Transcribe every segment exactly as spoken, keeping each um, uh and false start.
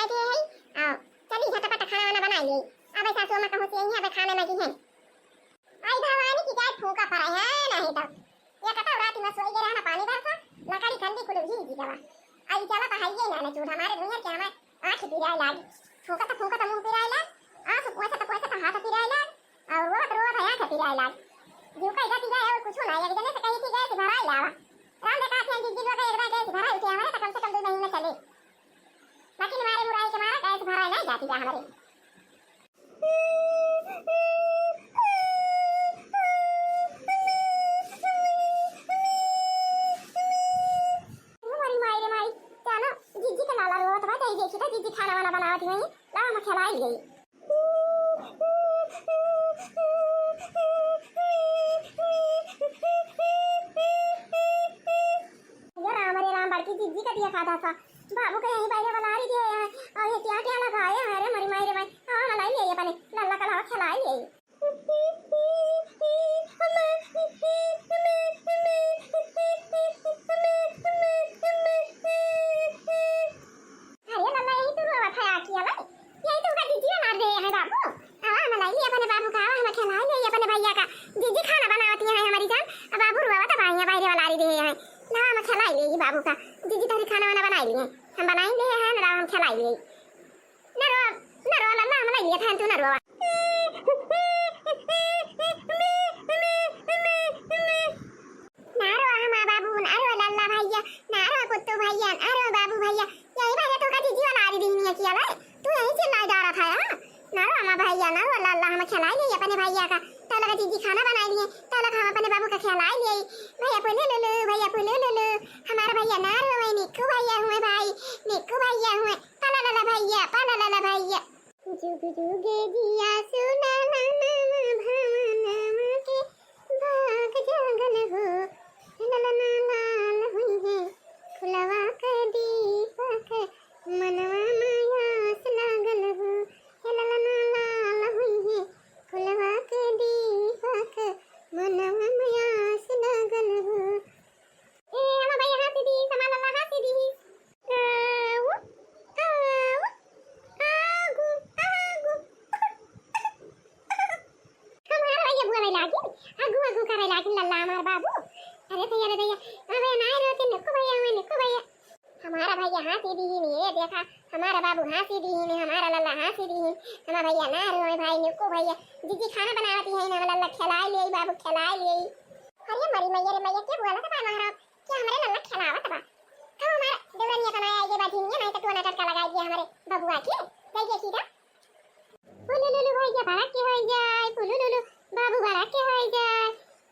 आए थे यही, आओ, चली झटपट खाना वाना बनाई ले। अबे सासू अम्मा कहूँ से यही, अबे खाने लगी हैं। आई भवानी की गाय फूंका पड़े हैं, नहीं तो। ये कटा रात में सोई गए ना पानी भर था, लकड़ी ठंडी कुल भीज गवा। आई चला तो है ये ना, ना चूल्हा मारे धुइयां के हमारे आँख पिराए लाग। फूंका तो फूंका तो मुंह पिराए लाग, आंसू पोछा तो पोछा तो हाथ पिराए लाग, और रोत रोत है आंख पिराए लाग। जीव का इधर पिराए और कुछ ना, एक जने से कही थी गैस भराई लावा। राम देखा थे जिज्जी लोग एक बार गैस भराई उठे हमारे तो कम से कम दो महीने चले। बाकी मारे मुराई के मारा गैस भराई नहीं जाती जा हमारे। अरे माई रे माई, जानो, जिज्जी के लाला रोवत बा, जाई देखी तो जिज्जी खाना वाना बनावत होई, लावा हम खिलाई लेई। अरे राम रे राम, बड़की जिज्जी का दिया खाधा सा, बाबू के यहीं बैठे वाला आ रही है, और ये क्या क्या लगाए हैं, अरे मरी माई रे माई, हाँ, मलाई ले अपने, लल्ला का लावा खिलाई ले। अरे लल्ला, यही तो रोवा था आखिया में, यही तो का जिज्जी मार दे है बाबू। आवा, हम लाई अपने बाबू का, आवा, हम खिलाई ले अपने भैया का। जिज्जी खाना बनावती है हमारी जान, अब बाबू रोवा तो भाई है, बाहर वाला आ रही है, लावा, हम खिलाई ले बाबू का। जिज्जी तोहरी खाना वाना बनाई लिए, हम बनाई ले है ना, हम खिलाई ले। ना रो, ना रो लल्ला, हम लाई लिए था, तू ना रोवा। ना रोवा हमार बाबू, ना रोवा लल्ला भैया, ना रोवा कुत्तू भैया, ना रोवा बाबू भैया। यही भैया तो का जिज्जी वाला आ रही है किया ला, तू यही चिल्लाई जा रहा था, हाँ? ना रोवा हमार भैया, ना रोवा लल्ला, हम खिलाई ले अपने भैया का, तो लगा जिज्जी खाना बनाई लिए, तो लगा हम अपने बाबू का खिलाई ले। भैया पुलू लुलू, भैया पुलू लुलू, हमार भैया ना रोवा, निक्कू भैया हुए भाई, निक्कू भैया हुए, पाला लाला भैया, पाला लाला भैया। जुग जुग जिया सुना लालन भवनवा के भाग जागल हो, ललना लाल हुई है फुलवा के दीपक, मनवा में आस लागल हो, ललना लाल हुई है फुलवा के दीपक, मनवा में आस लागल हो। ए, हम भाई हंसी दी, समा लाला हंसी दी। काऊ, काऊ, आगू, आगू। हमार भैया बुआ रे लागी, आगू, आगू करे लागी लल्ला हमार बाबू। अरे भैया रे भैया, अबे ना रो के निक्कू भैया हुए, निक्कू भैया। हमारा भैया हंसी दीहिन, ये देखा, हमारा बाबू हंसी दीहिन, हमारा लल्ला हंसी दीहिन, हमारा भैया ना रोए भाई, निक्कू भैया। जिज्जी खाना बनावती है ना, लल्ला खिलाई ले, बाबू खिलाई ले। अरे मरी मैया रे मैया, के बोला था महाराज? कि हमरे लल्ला खेलावत बा। कहो हमार देवरनिया तो ना आई गे बा झिनिया, नहीं तो टोना टटका लगाई दिया हमरे बबुआ के। जाई देखी का। पुलुलुलु भैया बड़ा के होई जाए, पुलुलुलु बाबू बड़ा के होई जाए।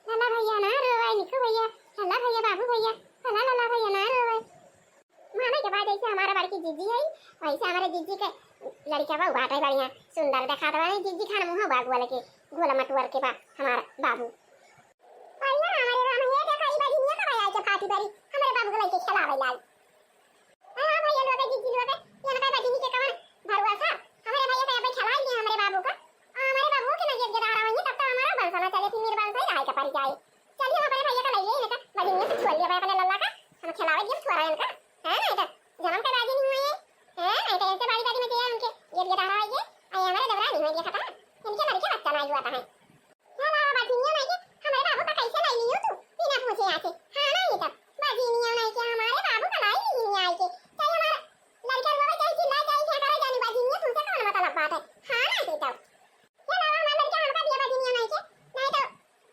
लल्ला भैया ना रोवाई, निक्कू भैया, लल्ला भैया, बाबू भैया, लल्ला, लल्ला भैया ना रोवाई। माने के बाद जैसे हमारा बड़की जिज्जी है, वैसे हमारे जिज्जी के लड़का बा बाटे बढ़िया, सुंदर देखात बा। जिज्जी खान मुँह बा गोल के, गोल मटुअर के बा हमार बाबू। अरे राम रे राम, ये देखा, ई बहिनिया का भाई आके फाटी परी, हमरे बाबू के लइके खेलावे लाल। अरे भैया लोग, जिज्जी लोग, ये ना बहिनी के कवन भरुआ सा, हमरे भैया के अबे खेलाई दिए हमरे बाबू का। आ, हमरे बाबू के ना ये गदारा होइए, तब तो हमारा बंसा ना चले, फिर मेरे बंसा ही रहे के पड़ जाए। चलिए, हम अपने भैया का ले लिए, इनका बहिनिया से छोड़ लिया, अपने लल्ला का, हम खेलावे दिए, छोड़ा इनका। है ना, इधर जन्म के राजी नहीं हुए, है ना, इधर ऐसे बारी बारी में दिया उनके, ये गदारा होइए, आ, ये हमारे देवरा नहीं हुए, देखा था, इनके लड़के बच्चा ना हुआ था है। हाँ, बाबा, बजिनिया नहीं के, हमारे बाबू का कैसे लाई लियो तू? बिना पूछे आके। हाँ, नहीं तब। बजिनिया नहीं के, हमारे बाबू का लाई लियो आके। चाहे हमारा लड़का रोवे, चाहे चिल्लाए, चाहे क्या करे, जानी बजिनिया, तुमसे कौन मतलब बात है? हाँ, नहीं तब। ये बाबा, हमारा लड़का हमका दिया बजिनिया नहीं के। नहीं तो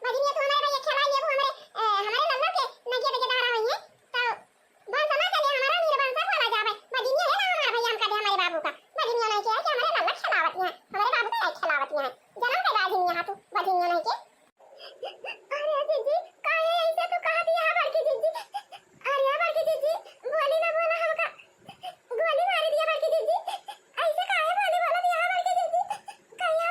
बजिनिया तू हमारे भैया खेला लेबू, हमारे, ए, हमारे लल्ला के नगिया पे के दहरा हुई है। तो बंसा ना चले, हमारा वीर बंसा बोला जावे। बजिनिया है ना हमारा भैया, हमका दे हमारे बाबू का। बजिनिया नहीं के है कि हमारे लल्ला खिलावत हैं, हमारे बाबू का नहीं खिलावत हैं। जनम के बजिनिया है तू, बजिनिया नहीं के। अरे जिज्जी, काहे ऐसे तू कह दिया है बड़की जिज्जी? अरे बड़की जिज्जी, गोली ना बोला हमका। गोली मार दिया बड़की जिज्जी। ऐसे काहे गोली बोला दिया है बड़की जिज्जी? काहे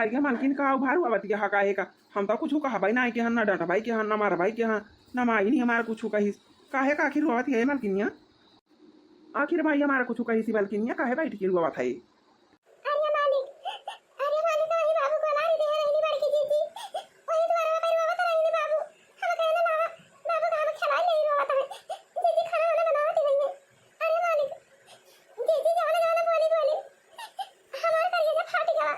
अरे मालकिन, का उभार हुआ बतिया हा, काहे का? हम तो कुछ कहबै ना के हन, ना डंटबै के हन, ना मारबै के हन, ना माई नहीं हमार कुछ कहिस। काहे का आखिर रोवत है मालकिनिया? आखिर माई हमार कुछ कहिस मालकिनिया, काहे बैठ के रोवत है? अरे मालिक, अरे मालिक, वही बाबू को लारी दे रहनी बड़की जीजी, वही द्वारा पर रोवत रहनी बाबू। हम कहने बाबा, बाबू का हम खिला ले रोवत है। जीजी खाना वाना बनावत ही नहीं है। अरे मालिक, जीजी जवाना जवाना बोली बोली हमार करेजा फाट गवा।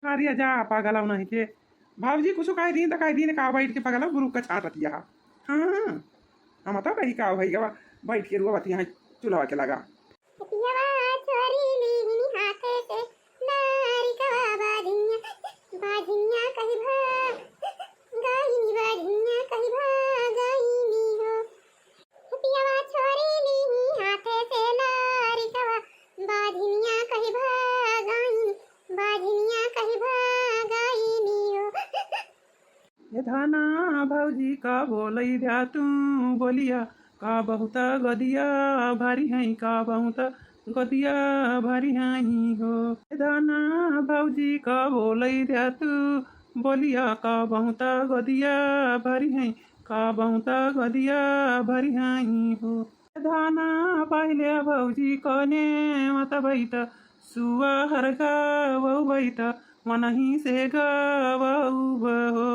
अरे जा पागल हो नहीं के। भाऊजी कुछ कह दीन तो कह दीन का बैठ के पागल हो गुरु का छाटत यहाँ। हाँ, हम तो कही का भाई गवा बैठ के रोवत यहाँ चूल्हा के लगा। पियवा छोरी लीनी हाथे से लारी कवा बाजिया, बाजिया कही भा, गाइनी बाजिया कही भा, गाइनी हो। पियवा छोरी लीनी हाथे से लारी कवा, बाजिया कही भा, गाइनी, बाजिया कही भा, गाइनी हो। ए धाना भौजी का बोलै द्या तू बोलिया, का बहुत गदिया भारी हैं, का बहुत गदिया भारी हैं हो। ए धाना भौजी का बोलै द्या तू बोलिया, का बहुत गदिया भारी हैं, का बहुत गदिया भारी हैं हो। धाना पहिले भौजी कने मत बैत, सुआ हर गावौ बैत, मनही से गावौ बहो।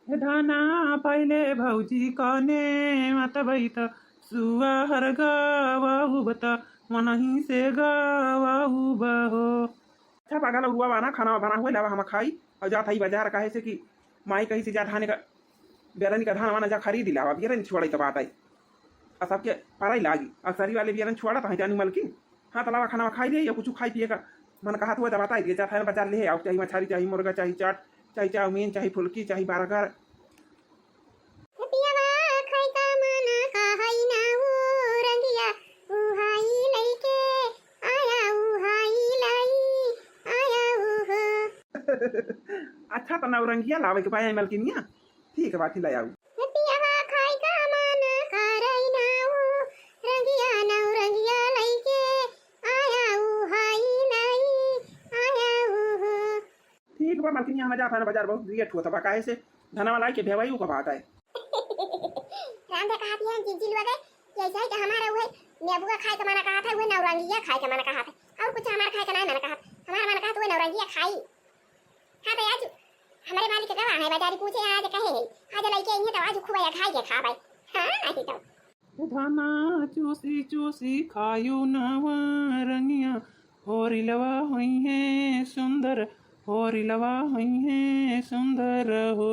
हे धाना पहिले भौजी कने मत बैत, सुआ हर गावौ बत, मनही से गावौ बहो। अच्छा पागल उरुआ बाना, खाना बना हुआ लावा हम खाई और जात हई बाजार, काहे से कि माई कही से जा धान का बेरनी का धान वाना जा खरीद लावा, बेरनी छोड़े तो बात आई। आ सबके पराई लागी, अक्सरी वाले बेरन छोड़ा तो जानी मलकिन। हाँ, तलावा खाना खाई ले या कुछ खाई पिए का मन कहा तो बताई दिए, जा थाने बाजार ले आओ, चाहे मछली, चाहे मुर्गा, चाहे चाट, चाहे चाउमीन, चाहे फुल्की, चाहे बर्गर। पियवा खाई का मन कहई ना ऊ रंगिया, उहाई लइके आया, उहाई लई आया ऊ हो। अच्छा, तो नौरंगिया लावे के बा मलकिनिया, ठीक बात ही ले आऊ। पियवा खाई का मन करई ना ऊ रंगिया, नौरंगिया लइके आया, उहाई लई आया ऊ हो। ठीक बा मलकिनिया, हम जात हन बाजार, बहुत लेट होत बा, काहे से धनवा लाई के भेवाई ऊ का बात है। राम दे कहा दिया जीजी लोग है, ऐसे है कि हमारा उहे नेबुआ खाए के मना कहा था, उहे नौरंगिया खाए के मना कहा था, और कुछ हमारा खाए के नहीं मना कहा, हमारा मना कहा तो उहे नौरंगिया खाई। हाँ तो आज हमारे मालिक गवा है बाजारी पूछे, आज कहे है, आज लइके आई है तो आज खूब आया खाए के खा भाई। हाँ नहीं तो। धाना चूसी चूसी खायू नवरंगिया, होरिलवा होइहैं सुंदर, होरिलवा होइहैं सुंदर हो।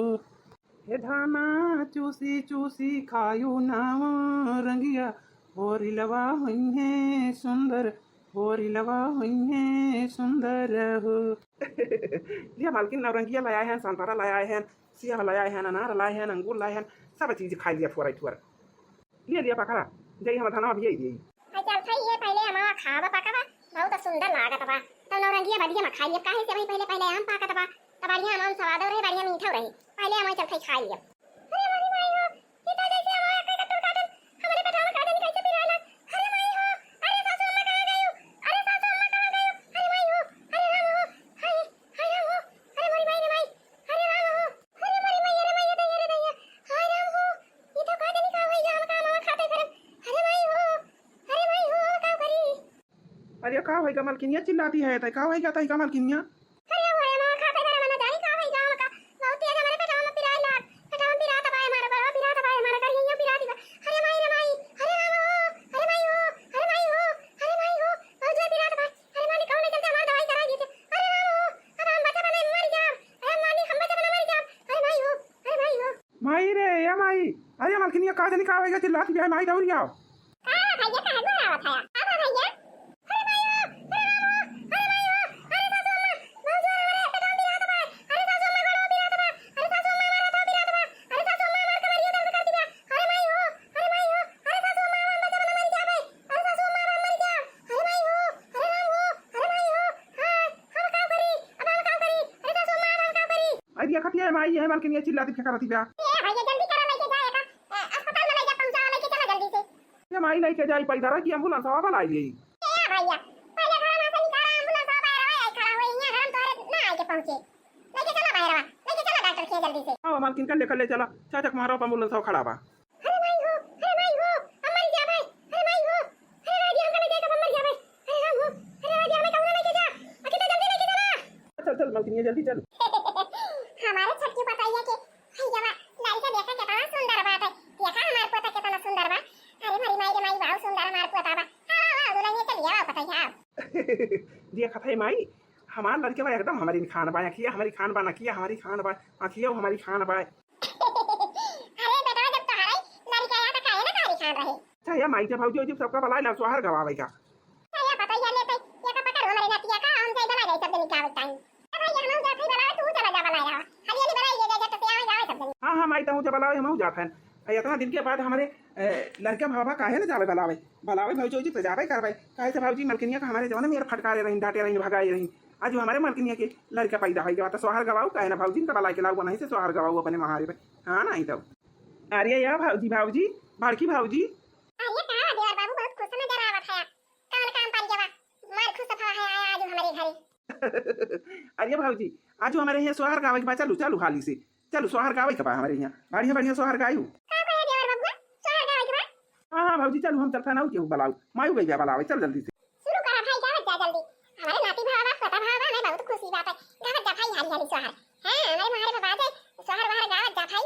हे धाना चूसी चूसी खायू नवरंगिया, होरिलवा होइहैं सुंदर, होरिलवा होइहैं सुंदर हो। लिया मालकिन, नौरंगिया लाया है, संतरा लाया है, सेब लाया है, अनार लाया है, अंगूर लाया है, सब चीज खाई लिया, फोरा ठुअर। ले लिया पकड़ा, जाई हम धनवा भी आई। अच्छा, अच्छा, ये पहले अमावा खावा पकवा, बहुत सुंदर लागत बा। तब नौरंगिया बदिया में खाई लिया, काहे से वही पहले, पहले आम पाकत बा, तब बढ़िया आम स्वाद रहे, बढ़िया मीठा रहे, पहले अमावा चल खाई खाई लिया। अरे हमारी माई हो, ये तो जैसे अमावा के कट्टर काटन, हमारे पेटवा में काटन कैसे पिराला। अरे माई हो, अरे सासू अम्मा कहाँ गई हो? अरे सासू अम्मा कहाँ गई हो? अरे माई हो, अरे राम हो, हाय, हाय राम हो, अरे हमारी माई रे माई, अरे राम हो, अरे हमारी माई, अरे माई, अरे दैया, अरे दैया, हाय राम हो, ये तो का जानी का होई, हम का मावा खाते करम, अरे माई हो, अरे माई हो, का करी? अरे का होई गा मलकिनिया चिल्लाती है, तै का होई गा तै का मलकिनिया? अरे वो है मावा खाते करम, ना जानी का होई गा हमका, बहुत तेज हमारे पेटवा में पिराए लाग, पेटवा में पिरात बा हमारा, बड़वा पिरात बा हमारा, करिया पिरात बा, अरे माई रे माई, अरे राम हो, अरे माई हो, अरे माई हो, अरे माई हो, बहुत जोर पिरात बा। अरे मालिक, कौन चलते हमार दवाई करा दीजिए। अरे राम हो, अब हम बच्चा बने मर जाब। अरे मालिक, हम बच्चा बने मर जाब। अरे माई हो, अरे माई हो। माई रे, या माई, अरे मलकिनिया का जानी का होई गा चिल्लाती बा, माई दौड़ी आओ। का भैया, का गोरा आवत है? का भैया? अरे माई हो, अरे राम हो, अरे माई हो, अरे सासू अम्मा, बहुत जोर हमारे पेट में पिरात बा। अरे सासू अम्मा, गोड़वा पिरात बा। अरे सासू अम्मा, हमारा तो पिरात बा। अरे सासू अम्मा, हमार कमरिया दर्द करती बा। अरे माई हो, अरे माई हो, अरे सासू अम्मा, हम बच्चा बने मर जाबे। अरे सासू अम्मा, हम मर जाब। अरे माई हो, अरे राम हो, अरे माई हो, हाँ, हम का करी? अब हम का करी? अरे सासू अम्मा, अब हम का करी? अरे देखत ये माई, ये मलकिनिया चिल्लाती फेंकरती बा। ए भैया, जल्दी करो, लेके जाए का, ए, अस्पताल में ले जा, पहुंचाओ, लेके चलो जल्दी से। ये माई लेके जाई पैदल की एम्बुलेंस वाला आई गई। ए भैया, पहले घर में से निकाला एम्बुलेंस वाला, आई खड़ा हुई, यहाँ घर में तोहरे ना आए के पहुंचे। पैरवा। लेके चला डॉक्टर के जल्दी से। हाँ, मालकिन का लेकर ले चला। चाचा के मारो, एम्बुलेंस खड़ा बा। अरे माई हो, अरे माई हो, हम मर जाबे। अरे माई हो, अरे राजी, हमका ले जाए, हम मर जाबे। अरे राम हो, अरे राजी, हमें कौनो लेके जा। अरे तो जल्दी लेके चला। चल, चल, मालकिन, ये जल्दी चल। हमारे छोटकी पतोहिया के, हई जवा, लड़का देखा कितना सुंदर बाटे। देखा हमार पोता कितना सुंदर बा। अरे हमारी माई रे माई, बहुत सुंदर हमार पोता बा। हाँ, हाँ, दुल्हनिया चलिए, आओ पतोहिया, आओ। देखा था माई, हमार लड़के बा एकदम हमारी खान बा, अखिया हमारी खान बा, नकिया हमारी खान बा, अखिया हमारी खान बा। अरे बेटवा, जब तोहरे लड़का आया तो काहे ना तोहरी खान रहे? अच्छा, या माई के भौजी, भौजी सबका बुलाए ला, सोहर गवावे का। अच्छा, या पतोहिया लेते, या का पकड़ हमरे नतिया का, हम जाई बुलाए जाई सब जनी के आवत टाइम। ए भैया, हमहू जात हई बुलावे, तू चला जा बुलाए रहा। हरियाली बुलाए, ये जा, जा, तो आवे, जावे सब जनी। हाँ, हाँ, माई, तहूँ जा बुलावे, हमहू जात हन। आ, इतना दिन के बाद हमारे, ए, लड़का भावा काहे ना जावे बुलावे? बुलावे भौजी, भौजी तो जावे करवे। काहे से भौजी, मलकिनिया का हमारे जवान में फटकारे रही, डांटे रही, भगाए रही। आज वो हमारे मलकिनिया के लड़का पैदा होई गवा, तो सोहर गवाऊ, काहे ना भौजी का बुलाए के लाऊ, बनाई से सोहर गवाऊ अपने महारे पे। हाँ, नहीं तो। अरे या भौजी, भौजी, बड़की भौजी। अरे का देवर बाबू, बहुत खुश नजर आवत है। कौन काम पर गवा? मार खुश भवा है आया आज हमारे घरे। अरे भौजी, आज हमारे यहाँ सोहर गावे के बा, चलू, चलू हाली से। चलू, सोहर गावे के बा हमारे यहाँ। बढ़िया, बढ़िया सोहर गायू। का कहे देवर बबुआ? सोहर गावे के बा? हाँ, हाँ, भौजी, चलू, हम चलता ना, केहू बुलाऊ। मायू गई बा बुलावे, चल जल्दी से। शुरू करा भाई, गावत जा जल्दी। हमारे नाती भावा, पता भावा, हमें बहुत खुशी बात है। गावत जा भाई, हाली हाली सोहर। हाँ, हमारे मोहारे बाबा दे, सोहर वहर गावत जा भाई।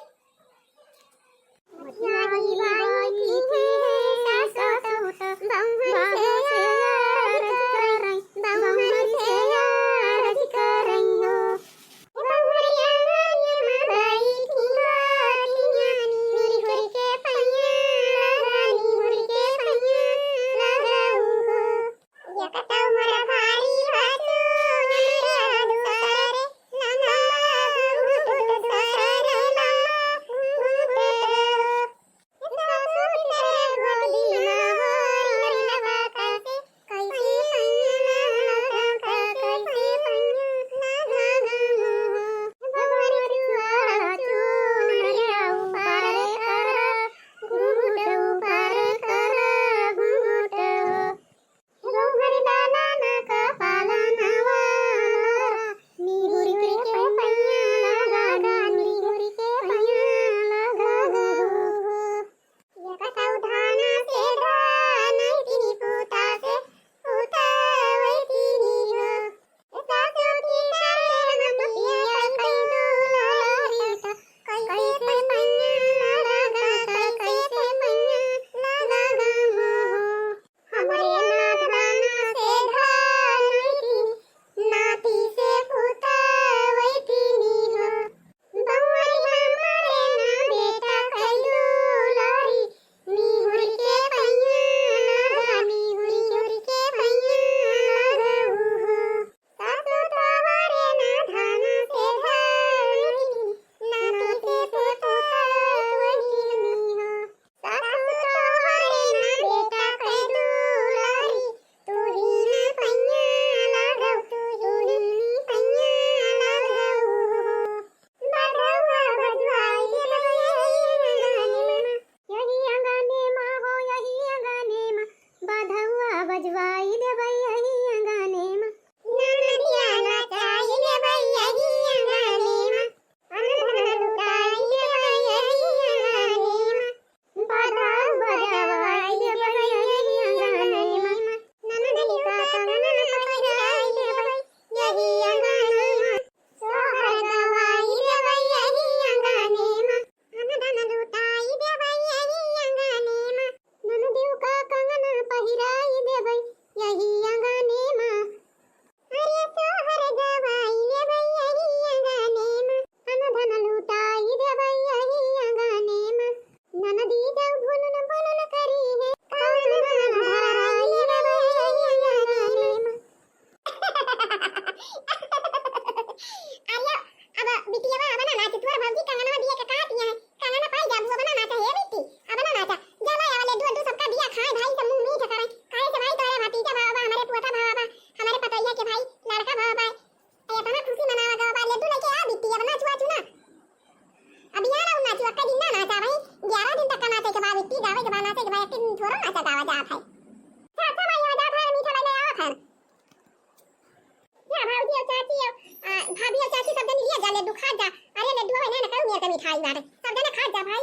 मिठाई बाटे, सब जने खा जा भाई।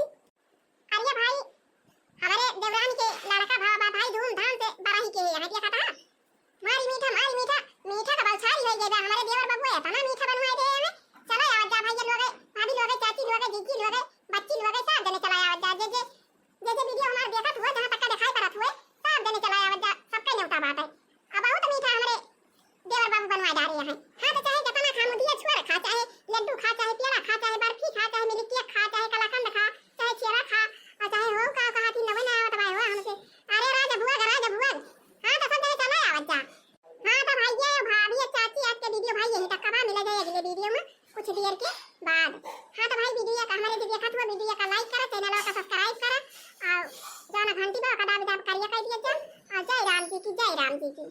अरे भाई, हमरे देवरानी के लड़का भवा बा भाई, धूमधाम से बरही के है, हटिया खाता। मारी मीठा, मारी मीठा, मीठा का बौछारी होइ गई बा। हमरे देवर बबुआ एतना मीठा बनवाए दे हमें। चला आवत जा भैया लोगे, भाभी लोगे, चाची लोगे, जीजी लोगे, बच्ची लोगे, सब जने चला आवत जा। जे जे, जे जे वीडियो हमार देखत हुए, जहाँ तक का दिखाई पड़त हुए, सब जने चला आवत जा। सबके न्योता बाटे। अब बहुत मीठा हमरे देवर बाबू बनवाए डारे हैं। हाँ तो चाहे जितना खा, मुदिया छुअर खा, चाहे लड्डू खा, चाहे पेड़ा खा, चाहे बर्फी खा, चाहे मिल्क केक खा, चाहे कलाकंद खा, चाहे छेड़ा खा, और चाहे हो का कहा थी नवे नया बताए हो हमसे। अरे राजा भुआ, राजा भुआ। हाँ तो सब जने चला आवत जा। हाँ तो भैया, भाभी, चाची, आज के वीडियो भाई यहीं तक का बा। मिला जाए अगले वीडियो में कुछ देर के बाद। हाँ तो भाई, वीडियो का हमारे जो देखत हुआ, वीडियो का लाइक करा, चैनल का सब्सक्राइब करा, और जौन घंटी बा ओका दाब दाब करिया कर दिया जा। और जय राम जी की, जय राम जी की।